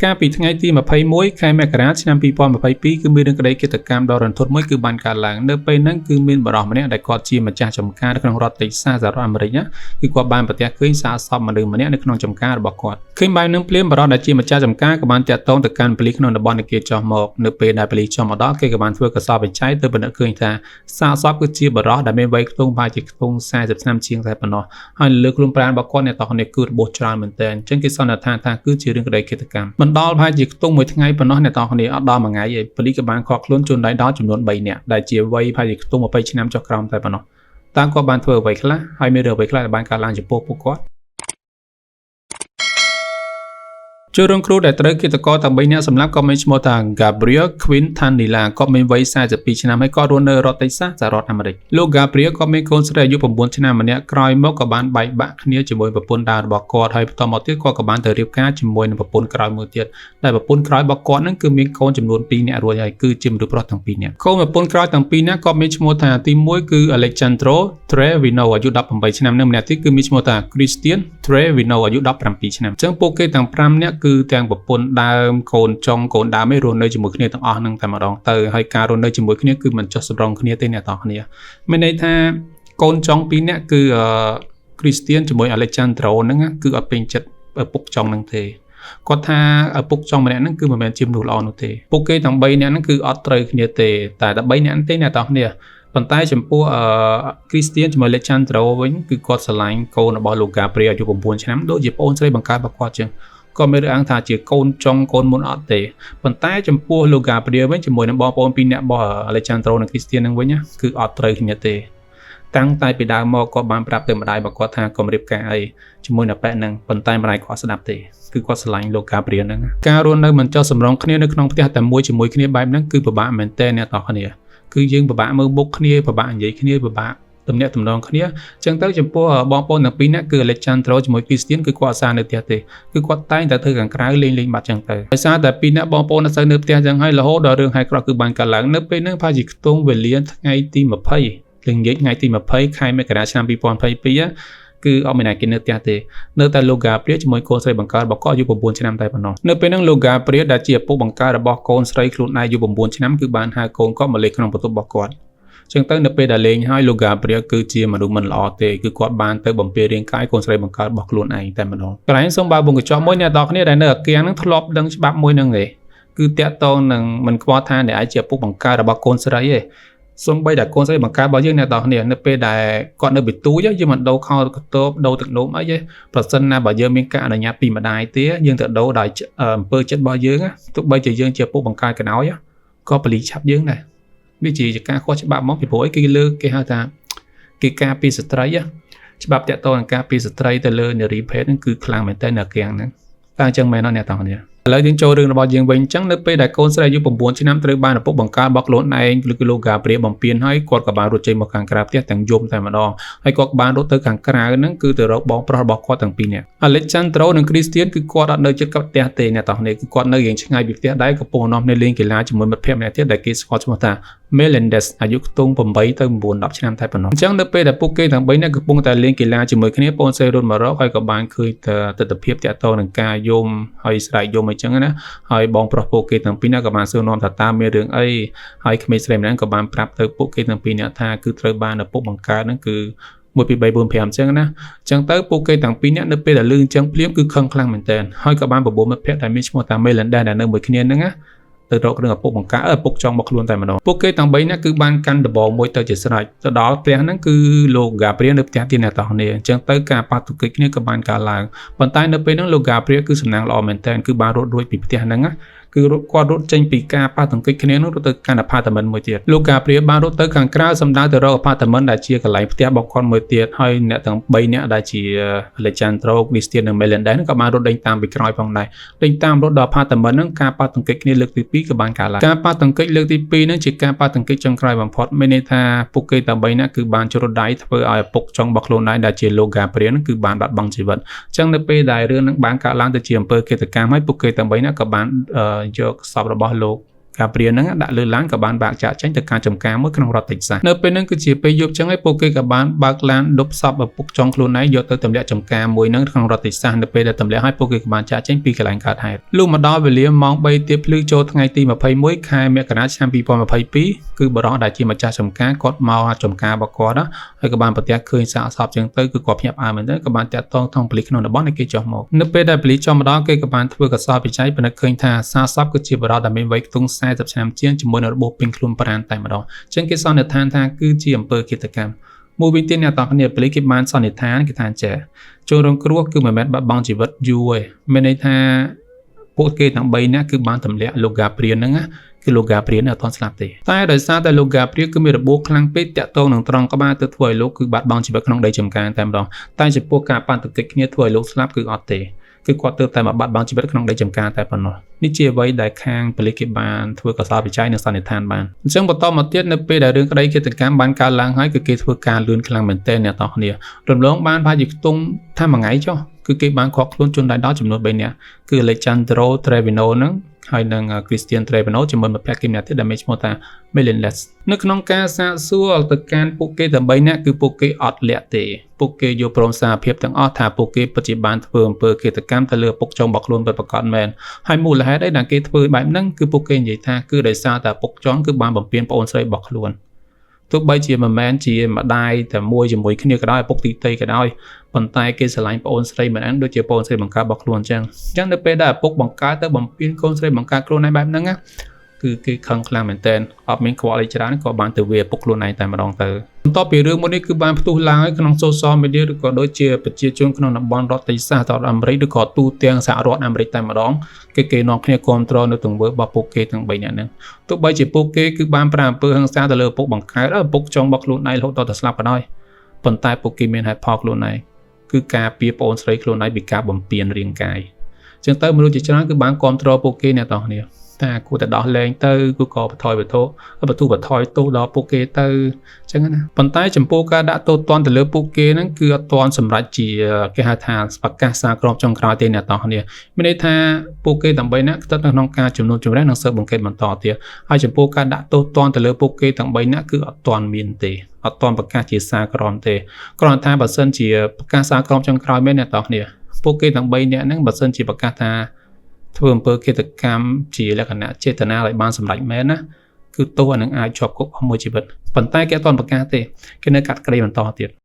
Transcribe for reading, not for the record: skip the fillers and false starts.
កាលពីថ្ងៃទី21ខែមករាឆ្នាំ2022គឺមានរឿងក្តីឃាតកម្មដ៏រន្ធត់មួយគឺបានកើតឡើងនៅពេលហ្នឹងគឺមានបុរសម្នាក់ដែលគាត់ជាម្ចាស់ចម្ការនៅក្នុងរដ្ឋតិចសាសសហរដ្ឋអាមេរិកណាគឺគាត់បានប្រទះឃើញសាកសពមនុស្សម្នាក់នៅក្នុងចម្ការរបស់គាត់ឃើញបែបហ្នឹងភ្លាមបុរសដែលជាម្ចាស់ចម្ការក៏បានតាក់ទងទៅកាន់ប៉ូលីសក្នុងតំបន់ដែលគេចុះមកនៅពេលដែលប៉ូលីសចុះមកដល់គេក៏បានធ្វើកសោបវិច័យទៅពិនិត្យឃើញថាសាកសពគឺជាបុរសដែលមានវ័យខ្ទង់ប្រហែលជាខ្ទង់40ឆ្នាំជាងតែប៉ុណ្ណោះហើយលើខ្លួនប្រាណរបស់គាត់អ្នកតោះនេះគឺរបួសច្រើនមែនទែនអញ្ចឹងគេសន្និដ្ឋានថាគឺជារឿងក្តីឃាតកម្មមិនដល់ប្រហែលជាខ្ទង់មួយថ្ងៃប៉ុណ្ណោះអ្នកតោះនេះអត់ដល់មួយថ្ងៃឯងប៉ូលីសក៏បានឃាត់ខ្លួនជនដៃដល់ចំនួន3នាក់ដែលជាវ័យប្រហែលជាខ្ទង់20ឆ្នាំចុះក្រោមតែប៉ុណ្ណោះតើគាត់បានធ្វើអ្វីខ្លះហើយមានរឿងអ្វីខ្លះដែលបានកើតឡើងចំពោះពួកគាត់ជនរងគ្រោះដែលត្រូវឃាតករទាំង3នាក់សម្លាប់ក៏មានឈ្មោះថា Gabriel Quintanilla គាត់មានវ័យ42ឆ្នាំហើយគាត់រស់នៅរដ្ឋតិចសាសសហរដ្ឋអាមេរិកលោក Gabriel ក៏មានកូនស្រីអាយុ9ឆ្នាំម្នាក់ក្រោយមកក៏បានបែកបាក់គ្នាជាមួយប្រពន្ធដើមរបស់គាត់ហើយបន្តមកទៀតគាត់ក៏បានទៅរៀបការជាមួយនឹងប្រពន្ធក្រោយមួយទៀតដែលប្រពន្ធក្រោយរបស់គាត់នឹងគឺមានកូនចំនួន2នាក់រួចហើយគឺជាមនុស្សប្រុសទាំង2នាក់កូនប្រពន្ធក្រោយទាំង2នាក់ក៏មានឈ្មោះថាទី1គឺ Alejandro Trevino អាយុ18ឆ្នាំនិងម្នាក់ទៀតគឺមានឈ្មោះថា Christian Trevino អាយុ17ឆ្នាំអញ្ចឹងពួកគេទាំង5នាក់គឺទាំងប្រពន្ធដើមកូនចុងកូនដើមឯងរស់នៅជាមួយគ្នាទាំងអស់នឹងតែម្ដងទៅហើយការរស់នៅជាមួយគ្នាគឺមិនចុះសម្រុងគ្នាទេអ្នកទាំងគ្នាមានន័យថាកូនចុង2នាក់គឺ Christian ជាមួយ Alejandro ហ្នឹងគឺអត់ពេញចិត្តឪពុកចុងហ្នឹងទេគាត់ថាឪពុកចុងម្នាក់ហ្នឹងគឺមិនមែនជាមនុស្សល្អនោះទេពួកគេទាំង3នាក់ហ្នឹងគឺអត់ត្រូវគ្នាទេតែតែ3នាក់ទេអ្នកទាំងគ្នាប៉ុន្តែចំពោះអឺ Christian ជាមួយ Alejandro វិញគឺគាត់ស្រឡាញ់កូនរបស់លោក Gabriel អាយុ9ឆ្នាំដូចជាប្អូនស្រីបង្កើតរបស់គាត់ចឹងក៏មានរឿងថាជាកូនចុងកូនមុនអត់ទេប៉ុន្តែចំពោះលោក Gabriel វិញជាមួយនឹងបងប្អូនពីរនាក់របស់ Alejandro និង Christian នឹងវិញគឺអត់ត្រូវគ្នាទេតាំងតែពីដើមមកគាត់បានប្រាប់ទៅម្ដាយរបស់គាត់ថាកុំរៀបការអីជាមួយនឹងប៉ែហ្នឹងប៉ុន្តែម្ដាយគាត់ស្ដាប់ទេគឺគាត់ស្រឡាញ់លោក Gabriel ហ្នឹងការរស់នៅមិនចុះសម្រុងគ្នានៅក្នុងផ្ទះតែមួយជាមួយគ្នាបែបហ្នឹងគឺពិបាកមែនទែនអ្នកទាំងគ្នាគឺយើងពិបាកមើលមុខគ្នាពិបាកនិយាយគ្នាពិបាកទំនាក់ទំនងគ្នាចឹងទៅចំពោះបងប្អូនទាំងពីរនាក់គឺ Alejandro ជាមួយ Christian គឺគាត់អត់សារនៅផ្ទះទេគឺគាត់តែងតែធ្វើខាងក្រៅលេងលេងបាត់ចឹងទៅដោយសារតែពីរនាក់បងប្អូនអត់សូវនៅផ្ទះចឹងហើយរហូតដល់រឿងហេតុក្រក់គឺបានកើតឡើងនៅពេលហ្នឹងប្រហែលជាខ្ទង់វេលាថ្ងៃទី20ល្ងាចថ្ងៃទី20ខែមករាឆ្នាំ2022គឺអត់មានអ្នកគេនៅផ្ទះទេនៅតែលោក Gabriel ជាមួយកូនស្រីបង្កើតរបស់គាត់អាយុ9ឆ្នាំតែប៉ុណ្ណោះនៅពេលហ្នឹងលោក Gabriel ដែលជាឪពុកបង្កើតរបស់កូនស្រីខ្លួនឯងអាយុ9ឆ្នាំគឺបានហៅកូនគាត់មកលេងក្នុងបន្ទប់របស់គាត់ចឹងទៅនៅពេលដែលលេងហើយលោក Gabriel គឺជាមនុស្សមិនល្អទេគឺគាត់បានទៅបំពេញរាងកាយកូនស្រីបង្កើតរបស់ខ្លួនឯងតែម្ដងកន្លែងសូមបើវងកញ្ចក់មួយអ្នកនរគ្នាដែលនៅអាគារហ្នឹងធ្លាប់ដឹងច្បាប់មួយហ្នឹងទេគឺតាក់ទងនឹងមិនខ្វល់ថាអ្នកឯងជាឪពុកបង្កើតរបស់កូនស្រីទេសំបីតែកូនស្រីបង្កើតរបស់យើងអ្នកនរគ្នានៅពេលដែលគាត់នៅពីទូចយើងមិនដូរខោកតបដូរទឹកនោមអីទេប្រសិនណាបើយើងមានការអនុញ្ញាតពីម្ដាយទេយើងទៅដូរដោយអំពើចិត្តរបស់យើងទោះបីជាយើងជាឪពុកបង្កើតក៏ដោយក៏បលីឆាប់យើងដែរវាជាការខុសច្បាប់ហ្មងពីព្រោះអីគេលើកគេហៅថាគេការពីស្ត្រីច្បាប់តាក់ទងនឹងការពីស្ត្រីទៅលើនារីភេទហ្នឹងគឺខ្លាំងមែនតើនៅគៀងហ្នឹងតើអញ្ចឹងមែនអត់អ្នកទាំងគ្នាឥឡូវយើងចូលរឿងរបស់យើងវិញអញ្ចឹងនៅពេលដែលកូនស្រីអាយុ9ឆ្នាំត្រូវបានឪពុកបង្កើតរបស់ខ្លួនឯងគឺលោក Gabriel បំពេញហើយគាត់ក៏បានរត់ចេញមកខាងក្រៅផ្ទះទាំងយំតែម្ដងហើយគាត់បានរត់ទៅខាងក្រៅហ្នឹងគឺទៅរកបងប្រុសរបស់គាត់ទាំងពីរនាក់ Alejandro និង Christian គឺគាត់អត់នៅជិតกับផ្ទះទេអ្នកទាំងគ្នាគឺគាត់នៅរៀងឆ្ងាយពីផ្ទះដែរកំពុងនាំគ្នាលេងកីឡាជាមួយមិត្តភក្តិម្នាក់ទៀតដែលគេស្គាល់ឈ្មោះថា Melendez អាយុខ្ទង់8ទៅ9 10ឆ្នាំតែប៉ុណ្ណោះអញ្ចឹងនៅពេលដែលពួកគេទាំង3នាក់កំពុងតែលេងកីឡាជាមួយគ្នាបងស្រីរត់មករកហើយក៏បានឃើញទិដ្ឋភាពតាក់ទងនឹងការយំហើយស្រែកយំអញ្ចឹងណាហើយបងប្រុសពួកគេទាំងពីរនាក់ក៏បានសួរនាំថាតើមានរឿងអីហើយក្មេងស្រីម្នាក់ក៏បានប្រាប់ទៅពួកគេទាំងពីរនាក់ថាគឺត្រូវបានឪពុកបង្កើតហ្នឹងគឺ1 2 3 4 5អញ្ចឹងណាអញ្ចឹងទៅពួកគេទាំងពីរនាក់នៅពេលដែលលឺអញ្ចឹងភ្លាមគឺខឹងខ្លាំងមែនទែនហើយក៏បានបបួលមិត្តភក្តិដែលមានឈ្មោះថា Melendez ដែលនៅមួយគ្នាហ្នឹងណាទៅរករឿងឪពុកបង្កើតឪពុកចង់មកខ្លួនតែម្ដងពួកគេទាំង3នាក់គឺបានកាន់ដបងមួយទៅជាស្រេចទៅដល់ផ្ទះហ្នឹងគឺលោក Gabriel នៅផ្ទះទៀតអ្នកទាំងគ្នាអញ្ចឹងទៅការប៉ះទង្គិចគ្នាក៏បានកើតឡើងប៉ុន្តែនៅពេលហ្នឹងលោក Gabriel គឺសំណាងល្អមែនទែនគឺបានរត់រួចពីផ្ទះហ្នឹងណាគឺគាត់រត់ចេញពីការប៉ះទង្គិចគ្នានោះរត់ទៅកាន់អាផាតមិនមួយទៀតលោក Gabriel បានរត់ទៅខាងក្រៅសម្ដៅទៅរកអាផាតមិនដែលជាកន្លែងផ្ទះរបស់គាត់មួយទៀតហើយអ្នកទាំង3នាក់ដែលជា Alejandro Christian និង Melendez ក៏បានរត់ដេញតាមពីក្រោយផងដែរដេញតាមរត់ដល់អាផាតមិនហ្នឹងការប៉ះទង្គិចគ្នាលើកទី2ក៏បានកើតឡើងការប៉ះទង្គិចលើកទី2ហ្នឹងជាការប៉ះទង្គិចចុងក្រោយបំផុតមានន័យថាពួកគេទាំង3នាក់គឺបានជ្រុតដៃធ្វើឲ្យឪពុកចុងរបស់ខ្លួនឯងដែលជាលោក Gabriel គឺបានបាត់បង់ជីវិតអញ្ចឹងនៅពេលដែលរឿងហ្នឹងបានកើតឡើងទៅជាអំពើឃាតកម្មហើយពួកគេទាំង3នាក់ក៏បានយកសពរបស់លោក Gabriel ហ្នឹងដាក់លើឡានក៏បានបើកចាក់ចេញទៅការចំការមួយក្នុងរដ្ឋតិចសាសនៅពេលហ្នឹងគឺជាពេលយប់ចឹងឯងពួកគេក៏បានបើកឡានដប់សពឪពុកចុងខ្លួនឯងយកទៅទម្លាក់ចំការមួយហ្នឹងក្នុងរដ្ឋតិចសាសនៅពេលដែលទម្លាក់ឲ្យពួកគេក៏បានចាក់ចេញពីកន្លែងកើតហេតុលុះមកដល់វេលាម៉ោង3ទៀបភ្លឺចូលថ្ងៃទី21ខែមករាឆ្នាំ2022គឺបុរសដែលជាម្ចាស់ចំការគាត់មកចំការរបស់គាត់ហើយក៏បានប្រទះឃើញសាកសពចឹងទៅគឺគាត់ភ្ញាក់ផ្អើលមែនទែនក៏បានតាក់ទងថងប៉ូលីសក្នុងតំបន់ឲ្យគេចុះមកនៅពេលដែលប៉ូលីសចុះមកដល់គេក៏បានធ្វើកសលវិច័យពិនិត្យឃើញថាសាកសពគឺជាបុរសដែលមានវ័យខ្ទង់40ឆ្នាំជាងជាមួយនឹងរបួសពេញខ្លួនប្រាណតែម្ដងចឹងគេសន្និដ្ឋានថាគឺជាអំពើឃាតកម្មមួយវិញទៀតអ្នកទាំងគ្នាប៉ូលីសគេបានសន្និដ្ឋានគេថាចេះជនរងគ្រោះគឺមិនមែនបាត់បង់ជីវិតយូរទេមានន័យថាពួកគេទាំង3នាក់គឺបានទម្លាក់លោក Gabriel ហ្នឹងណាគឺលោក Gabriel អត់ទាន់ស្លាប់ទេតែដោយសារតែលោក Gabriel គឺមានរបួសខ្លាំងពេកតាក់ទងនឹងត្រង់ក្បាលទៅធ្វើឲ្យលោកគឺបាត់បង់ជីវិតក្នុងដីចំការតែម្ដងតែចំពោះការប៉ះទង្គិចគ្នាធ្វើឲ្យលោកស្លាប់គឺអត់ទេគឺគាត់ទើបតែមកបាត់បង់ជីវិតក្នុងដីចំការតែប៉ុណ្ណោះនេះជាអ្វីដែលខាងប៉ូលីសគេបានធ្វើកសលវិច័យនិងសន្និដ្ឋានបានអញ្ចឹងបន្តមកទៀតនៅពេលដែលរឿងក្តីឃាតកម្មបានកើតឡើងហើយគឺគេធ្វើការលឿនខ្លាំងមែនទែនអ្នកទាំងគ្នារំលងបានប្រហែលជាខ្ទង់ថាមួយថ្ងៃចុះគឺគេបានឃាត់ខ្លួនជនដៃដល់ចំនួន3នាក់គឺ Alejandro Trevino ហ្នឹងហើយនិង Christian Trevino ជាមួយមិត្តភក្តិគេម្នាក់ទៀតដែលមានឈ្មោះថា Melendez នៅក្នុងការសាកសួរទៅកាន់ពួកគេទាំង3នាក់គឺពួកគេអត់លាក់ទេពួកគេយកព្រមសារភាពទាំងអស់ថាពួកគេពិតជាបានធ្វើអំពើឃាតកម្មទៅលើឪពុកចុងរបស់ខ្លួនពិតប្រាកដមែនហើយមូលហេតុអីដែលគេធ្វើបែបហ្នឹងគឺពួកគេនិយាយថាគឺដោយសារតែឪពុកចុងគឺបានបំពានប្អូនស្រីរបស់ខ្លួនទោះបីជាមិនមែនជាម្ដាយតែមួយជាមួយគ្នាក៏ដោយឪពុកទីតីក៏ដោយប៉ុន្តែគេស្រឡាញ់ប្អូនស្រីម្នាក់ដូចជាប្អូនស្រីបង្កើតរបស់ខ្លួនអញ្ចឹងអញ្ចឹងនៅពេលដែលឪពុកបង្កើតទៅបំពានកូនស្រីបង្កើតខ្លួនឯងបែបហ្នឹងណាគឺគេខឹងខ្លាំងមែនទែនអត់មានខ្វល់អីច្រើនក៏បានទៅវាឪពុកខ្លួនឯងតែម្ដងទៅបន្ទាប់ពីរឿងមួយនេះគឺបានផ្ទុះឡើងក្នុង social media ឬក៏ដូចជាប្រជាជនក្នុងតំបន់រដ្ឋតិចសាសរដ្ឋអាមេរិកឬក៏ទូទាំងសហរដ្ឋអាមេរិកតែម្ដងគេគេនាំគ្នាគ្រប់គ្រងនៅទង្វើរបស់ពួកគេទាំង3នាក់ហ្នឹងទោះបីជាពួកគេគឺបានប្រើអំពើហិង្សាទៅលើឪពុកបង្កើតឪពុកចុងរបស់ខ្លួនឯងរហូតដល់តែស្លាប់ក៏ដោយប៉ុន្តែពួកគេមានហេតុផលខ្លួនឯងគឺការពារប្អូនស្រីខ្លួនឯងពីការបំពានរាងកាយចឹងទៅមនុស្សជាច្រើនគឺបានគ្រប់គ្រងពួកគេអ្នកទាំងគ្នាថាគួរតែដោះលែងទៅគឺក៏បន្ថយបន្ថយបទុបថយទោសដល់ពួកគេទៅអញ្ចឹងណាប៉ុន្តែចំពោះការដាក់ទោសទណ្ឌទៅលើពួកគេហ្នឹងគឺអត់ទាន់សម្រេចជាគេហៅថាប្រកាសសារក្រមចុងក្រោយទេអ្នកទាំងគ្នាមានន័យថាពួកគេទាំង3នាក់ស្ថិតនៅក្នុងការជំនុំជម្រះនិងស៊ើបអង្កេតបន្តទៀតហើយចំពោះការដាក់ទោសទណ្ឌទៅលើពួកគេទាំង3នាក់គឺអត់ទាន់មានទេអត់ទាន់ប្រកាសជាសារក្រមទេគ្រាន់តែថាបើសិនជាប្រកាសសារក្រមចុងក្រោយមែនអ្នកទាំងគ្នាពួកគេទាំង3នាក់ហ្នឹងបើសិនជាប្រកាសថាធ្វើអំពើឃាតកម្មជាលក្ខណៈចេតនាឲ្យបានសម្រេចមែនណាគឺទោសអានឹងអាចជាប់គុកអស់មួយជីវិតប៉ុន្តែគេអត់ទាន់ប្រកាសទេគេនៅកាត់ក្តីបន្តទៀត។